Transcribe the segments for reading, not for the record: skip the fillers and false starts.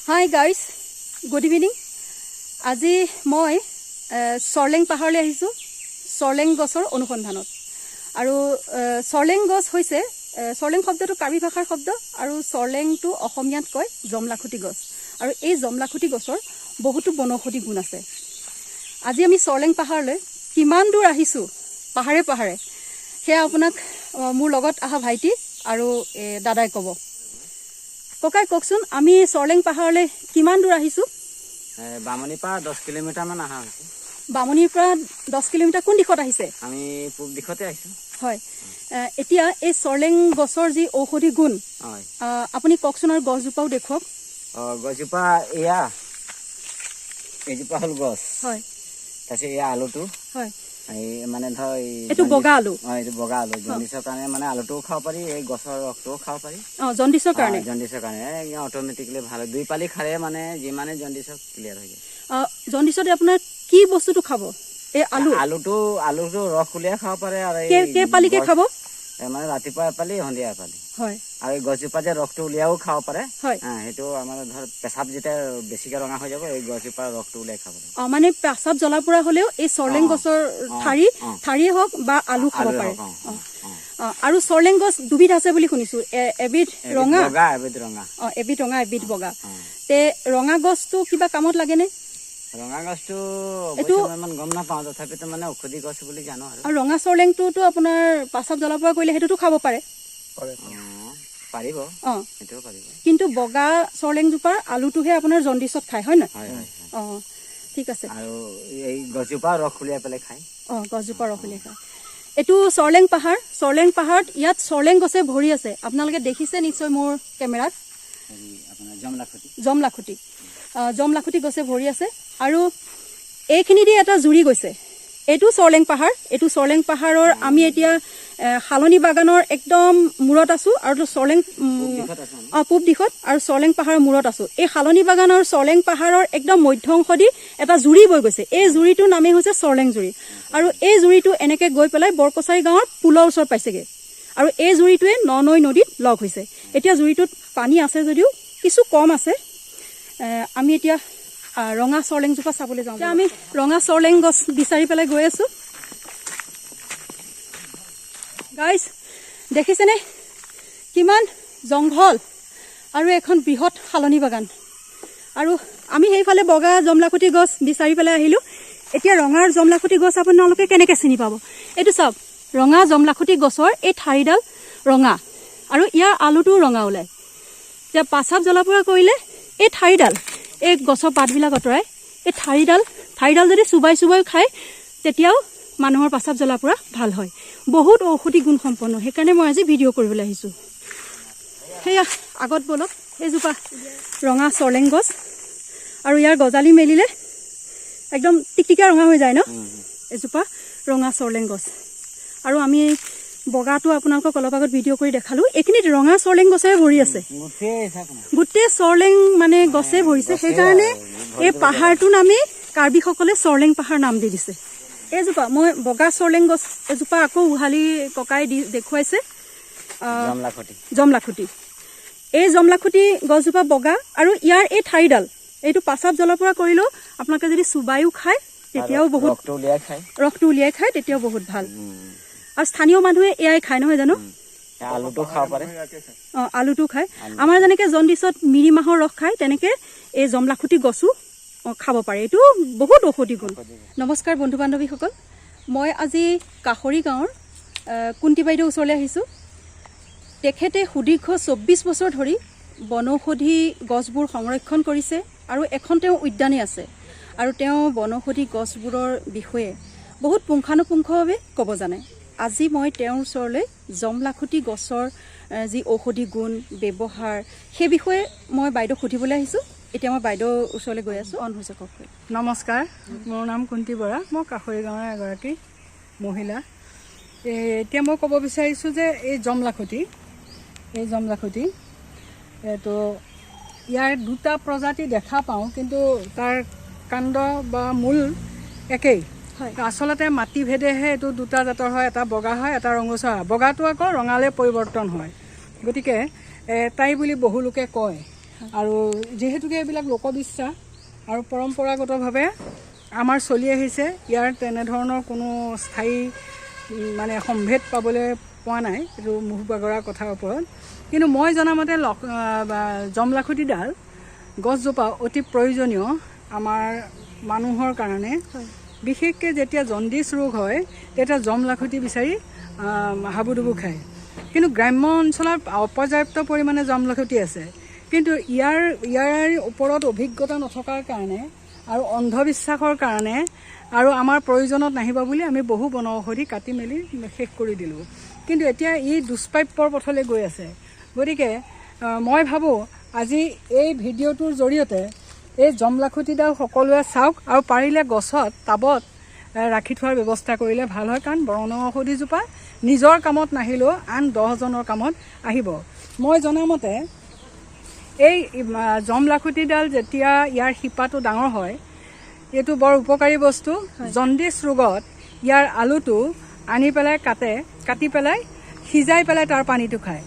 Hi guys, good evening. আজি মই চৰলেং পাহাৰলৈ আহিছোঁ চৰলেং গছৰ অনুসন্ধানত। আৰু চৰলেং গছ হৈছে, চৰলেং শব্দটো কাৰ্বি ভাষাৰ শব্দ আৰু চৰলেংটো অসমীয়াত কয় জমলাখুটি গছ। আৰু এই জমলাখুটি গছৰ বহুতো বনৌষধি গুণ আছে। আজি আমি চৰলেং পাহাৰলৈ কিমান দূৰ আহিছোঁ পাহাৰে পাহাৰে, সেয়া আপোনাক মোৰ লগত অহা ভাইটি আৰু দাদাই ক'ব। ককাই, কওকচোন, আমি চৰলেং পাহাৰলৈ কিমান দূৰ আহিছোঁ? বামুণীৰ পৰা 10 কিলোমিটাৰমান অহা হৈছে। বামুণীৰ পৰা 10 কিলোমিটাৰ। কোন দিশত আহিছে? আমি পূব দিশতে আহিছোঁ। হয়, এতিয়া এই চৰলেং গছৰ যি ঔষধি গুণ, আপুনি কওকচোন আৰু গছজোপাও দেখুৱাওক। অঁ, গছজোপা এয়া, এইজোপা হ'ল গছ। তাৰপিছত এয়া আলুটো। এই মানে ধৰ এই এইটো বগা আলু। অঁ, এইটো বগা আলু। জণ্ডিচৰ কাৰণে মানে আলুটোও খাব পাৰি, এই গছৰ ৰসটোও খাব পাৰি। অঁ, জণ্ডিচৰ কাৰণে? অঁ, জণ্ডিচৰ কাৰণে অট'মেটিকলি ভাল হয়। দুই পালি খালে মানে যিমানে জণ্ডিচ হওক ক্লিয়াৰ হৈ যায়। জণ্ডিচত আপোনাৰ কি বস্তুটো খাব? এই আলু? আলুটো ৰস উলিয়াই খাব পাৰে আৰু এই কেইপালিকে খাব? মানে ৰাতিপুৱা এপালি, সন্ধিয়া এপালি। আৰু এই গছজোপা যে ৰসটো উলিয়াও খাব পাৰে। সেইটো আমাৰ ধৰ পেচাব যেতিয়া বেছিকে ৰঙা হৈ যাব, এই গছজোপাৰ ৰসটো উলিয়াই খাব লাগে। অঁ, মানে পেচাব জ্বলা পোৰা হ'লেও এই চৰলেং গছৰ ঠাৰিয়ে হওক বা আলু খাব আলুৱে পাৰে। হওক, অঁ, অঁ। অঁ, আৰু চৰলেং গছ দুবিধ আছে বুলি শুনিছোঁ, এবিধ এবিধ ৰঙা, বগা, এবিধ ৰঙা। অঁ, এবিধ ৰঙা, এবিধ বগা। তে ৰঙা গছটো কিবা কামত লাগেনে? ৰঙা গছটো এইটো অৱশ্যে মই ইমান গম নাপাওঁ, তথাপিতো মানে ঔষধি গছ বুলি জানো আৰু। আৰু ৰঙা চৰলেংটোতো আপোনাৰ পেচাব জ্বলা পোৰা কৰিলে সেইটোতো খাব পাৰে? অঁ, পাৰিব। সেইটোও পাৰিব। কিন্তু বগা চৰলেংজোপাৰ আলুটোহে আপোনাৰ জণ্ডিচত খায়, হয় নহয়? হয়। অঁ, ঠিক আছে। আৰু এই গছজোপা ৰস উলিয়াই পেলাই খায়। অঁ, গছজোপা ৰস উলিয়াই খায়। এইটো চৰলেং পাহাৰ। চৰলেং পাহাৰত ইয়াত চৰলেং গছে ভৰি আছে, আপোনালোকে দেখিছে নিশ্চয় মোৰ কেমেৰাত। হেৰি আপোনাৰ জমলাখুটি। জমলাখুটি, জমলাখুটি গছে ভৰি আছে। আৰু এইখিনি দি এটা জুৰি গৈছে। এইটো চৰলেং পাহাৰ। এইটো চৰলেং পাহাৰৰ আমি এতিয়া শালনি বাগানৰ একদম মূৰত আছো আৰু এইটো চৰলেং দিশত আছো আমি। অঁ, পূব দিশত আৰু চৰলেং পাহাৰৰ মূৰত আছো। এই শালনি বাগানৰ চৰলেং পাহাৰৰ একদম মধ্য অংশ দি এটা জুৰি বৈ গৈছে। এই জুৰিটোৰ নামেই হৈছে চৰলেং জুৰি। আৰু এই জুৰিটো এনেকে গৈ পেলাই বৰকছাৰী গাঁৱৰ পুলৰ ওচৰত পাইছেগৈ আৰু এই জুৰিটোৱে ননৈ নদীত লগ হৈছে। এতিয়া জুৰিটোত পানী আছে যদিও কিছু কম আছে। আমি এতিয়া ৰঙা চৰলেংজোপা চাবলৈ যাওঁ। এতিয়া আমি ৰঙা চৰলেং গছ বিচাৰি পেলাই গৈ আছো। গাইজ, দেখিছেনে কিমান জংঘল আৰু এখন বৃহৎ শালনি বাগান। আৰু আমি সেইফালে বগা জমলাখুটি গছ বিচাৰি পেলাই আহিলোঁ। এতিয়া ৰঙাৰ জমলাখুটি গছ আপোনালোকে কেনেকৈ চিনি পাব? এইটো চাওক, ৰঙা জমলাখুটি গছৰ এই ঠাৰিডাল ৰঙা আৰু ইয়াৰ আলুটোও ৰঙা ওলায়। এতিয়া পাচাব জ্বলা পোৰা কৰিলে এই ঠাৰিডাল, এই গছৰ পাতবিলাক আঁতৰাই এই ঠাৰিডাল যদি চোবাই চোবাই খায়, তেতিয়াও মানুহৰ পাচাব জ্বলা পোৰা ভাল হয়। বহুত ঔষধি গুণসম্পন্ন, সেইকাৰণে মই আজি ভিডিঅ' কৰিবলৈ আহিছোঁ। সেয়া আগত ব'লক। এইজোপা ৰঙা চৰলেং গছ আৰু ইয়াৰ গজালি মেলিলে একদম টিকটিকীয়া ৰঙা হৈ যায় ন? এজোপা ৰঙা চৰলেং গছ। আৰু আমি বগাটো আপোনালোকক অলপ আগত ভিডিঅ' কৰি দেখালোঁ। এইখিনিত ৰঙা চৰলেং গছেৰে ভৰি আছে। গোটেই চাওক না। গোটেই চৰলেং মানে গছে ভৰিছে। গছেই সেইকাৰণে আৰু এই পাহাৰটোৰ নামেই কাৰ্বিসকলে চৰলেং পাহাৰ নাম দি দিছে। এইজোপা মই বগা চৰলেং গছ এজোপা আকৌ উহালি ককাই দি দেখুৱাইছে। জমলাখুটি। জমলাখুটি। এই জমলাখুটি গছজোপা বগা আৰু ইয়াৰ এই ঠাৰিডাল, এইটো পাচাব জ্বলা পোৰা কৰিলেও আপোনালোকে যদি চুবাইও খায়, তেতিয়াও বহুত ৰসটো উলিয়াই খায়। ৰসটো উলিয়াই খায়, তেতিয়াও বহুত ভাল। আৰু স্থানীয় মানুহে এয়াই খায়, নহয় জানো? আলুটো খাব পাৰে। অঁ, আলুটো খায়। আমাৰ যেনেকৈ জণ্ডিচত মিৰি মাহৰ ৰস খায়, তেনেকৈ এই জমলাখুটি গছো খাব পাৰে। এইটো বহুত ঔষধি গুণ। নমস্কাৰ বন্ধু বান্ধৱীসকল, মই আজি কাষৰী গাঁৱৰ কুন্তি বাইদেউৰ ওচৰলৈ আহিছোঁ। তেখেতে সুদীৰ্ঘ 24 বছৰ ধৰি বনৌষধি গছবোৰ সংৰক্ষণ কৰিছে আৰু এখন তেওঁ উদ্যানেই আছে। আৰু তেওঁ বনৌষধি গছবোৰৰ বিষয়ে বহুত পুংখানুপুংখভাৱে ক'ব জানে। আজি মই তেওঁৰ ওচৰলৈ জমলাখুটি গছৰ যি ঔষধি গুণ, ব্যৱহাৰ, সেই বিষয়ে মই বাইদেউক সুধিবলৈ আহিছোঁ। এতিয়া মই বাইদেউৰ ওচৰলৈ গৈ আছোঁ। অন হৈছে, কওক। নমস্কাৰ, মোৰ নাম কুন্তি বৰা। মই কাষৰী গাঁৱৰ এগৰাকী মহিলা। এতিয়া মই ক'ব বিচাৰিছোঁ যে এই জমলাখুটি এইটো ইয়াৰ দুটা প্ৰজাতি দেখা পাওঁ, কিন্তু তাৰ কাণ্ড বা মূল একেই। আচলতে মাটি ভেদেহে এইটো দুটা জাতৰ হয়, এটা বগা হয়, এটা ৰঙচুৱা হয়। বগাটো আকৌ ৰঙালৈ পৰিৱৰ্তন হয়। গতিকে তাই বুলি বহু লোকে কয়। আৰু যিহেতুকে এইবিলাক লোকবিশ্বাস আৰু পৰম্পৰাগতভাৱে আমাৰ চলি আহিছে, ইয়াৰ তেনেধৰণৰ কোনো স্থায়ী মানে সম্ভেদ পাবলৈ পোৱা নাই এইটো মুখ বাগৰা কথাৰ ওপৰত। কিন্তু মই জনামতে জমলাখুটিডাল গছজোপা অতি প্ৰয়োজনীয় আমাৰ মানুহৰ কাৰণে। বিশেষকৈ যেতিয়া জণ্ডিছ ৰোগ হয় তেতিয়া জমলাখুটি বিচাৰি হাবুডুবু খায়। কিন্তু গ্ৰাম্য অঞ্চলত অপৰ্যাপ্ত পৰিমাণে জমলাখুটি আছে, কিন্তু ইয়াৰ ওপৰত অভিজ্ঞতা নথকাৰ কাৰণে আৰু অন্ধবিশ্বাসৰ কাৰণে আৰু আমাৰ প্ৰয়োজনত নাহিব বুলি আমি বহু বনৌষধি কাটি মেলি শেষ কৰি দিলোঁ। কিন্তু এতিয়া ই দুষ্প্ৰাপ্যৰ পথলৈ গৈ আছে। গতিকে মই ভাবোঁ আজি এই ভিডিঅ'টোৰ জৰিয়তে এই জমলাখুটিডাল সকলোৱে চাওক আৰু পাৰিলে গছত টাবত ৰাখি থোৱাৰ ব্যৱস্থা কৰিলে ভাল হয়। কাৰণ বনৌষধিজোপা নিজৰ কামত নাহিলেও আন 10জনৰ কামত আহিব। মই জনামতে এই জমলাখুটিডাল যেতিয়া ইয়াৰ শিপাটো ডাঙৰ হয়, এইটো বৰ উপকাৰী বস্তু। জণ্ডিছ ৰোগত ইয়াৰ আলুটো আনি পেলাই কাটি পেলাই সিজাই পেলাই তাৰ পানীটো খায়।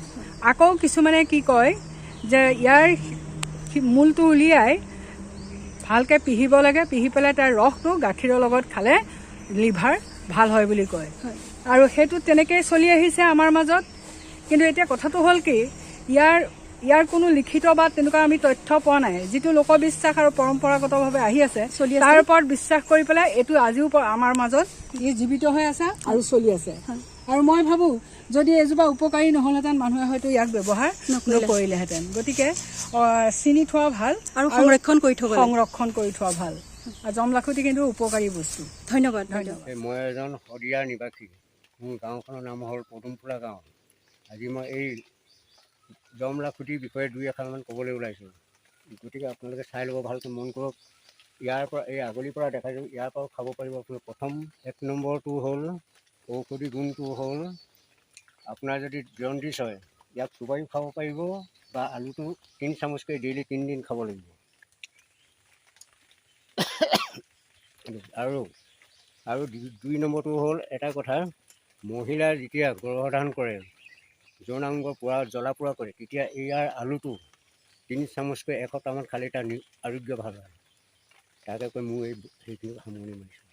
আকৌ কিছুমানে কি কয় যে ইয়াৰ মূলটো উলিয়াই ভালকৈ পিহিব লাগে, পিহি পেলাই তাৰ ৰসটো গাখীৰৰ লগত খালে লিভাৰ ভাল হয় বুলি কয়। আৰু সেইটো তেনেকৈয়ে চলি আহিছে আমাৰ মাজত। কিন্তু এতিয়া কথাটো হ'ল কি, ইয়াৰ কোনো লিখিত বা তেনেকুৱা আমি তথ্য পোৱা নাই। যিটো লোকবিশ্বাস আৰু পৰম্পৰাগতভাৱে আহি আছে তাৰ ওপৰত বিশ্বাস কৰি পেলাই এইটো আজিও আমাৰ মাজত ই জীৱিত হৈ আছে আৰু চলি আছে। আৰু মই ভাবোঁ যদি এজোপা উপকাৰী নহ'লহেঁতেন মানুহে হয়তো ইয়াক ব্যৱহাৰ নকৰিলেহেঁতেন। গতিকে চিনি থোৱা ভাল আৰু সংৰক্ষণ কৰি থোৱা সংৰক্ষণ কৰি থোৱা ভাল। আৰু জমলাখুটি কিন্তু উপকাৰী বস্তু। ধন্যবাদ। ধন্যবাদ। মই এজন শদিয়াৰ নিবাসী। মোৰ গাঁওখনৰ নাম হ'ল পদুমফুলা গাঁও। আজি মই এই জমলাখুটিৰ বিষয়ে দুই এষাৰমান ক'বলৈ ওলাইছোঁ। গতিকে আপোনালোকে চাই ল'ব, ভালকৈ মন কৰক। ইয়াৰ পৰা এই আগলিৰ পৰা দেখাইছোঁ, ইয়াৰ পৰাও খাব পাৰিব আপুনি। প্ৰথম 1 নম্বৰটো হ'ল ঔষধি গুণটো হ'ল আপোনাৰ যদি জণ্ডিছ হয় ইয়াক চুবাইও খাব পাৰিব বা আলুটো 3 চামুচকৈ ডেইলি 3 দিন খাব লাগিব। আৰু আৰু 2 নম্বৰটো হ'ল এটা কথা, মহিলা যেতিয়া গৰ্ভধাৰণ কৰে, যৌনাংগ পোৰা জ্বলা পোৰা কৰে, তেতিয়া ইয়াৰ আলুটো 3 চামুচকৈ 1 সপ্তাহমান খালে তাৰ আৰোগ্য ভাল হয়। তাকে কৈ মোৰ এই সেইখিনি সামৰণি মাৰিছোঁ।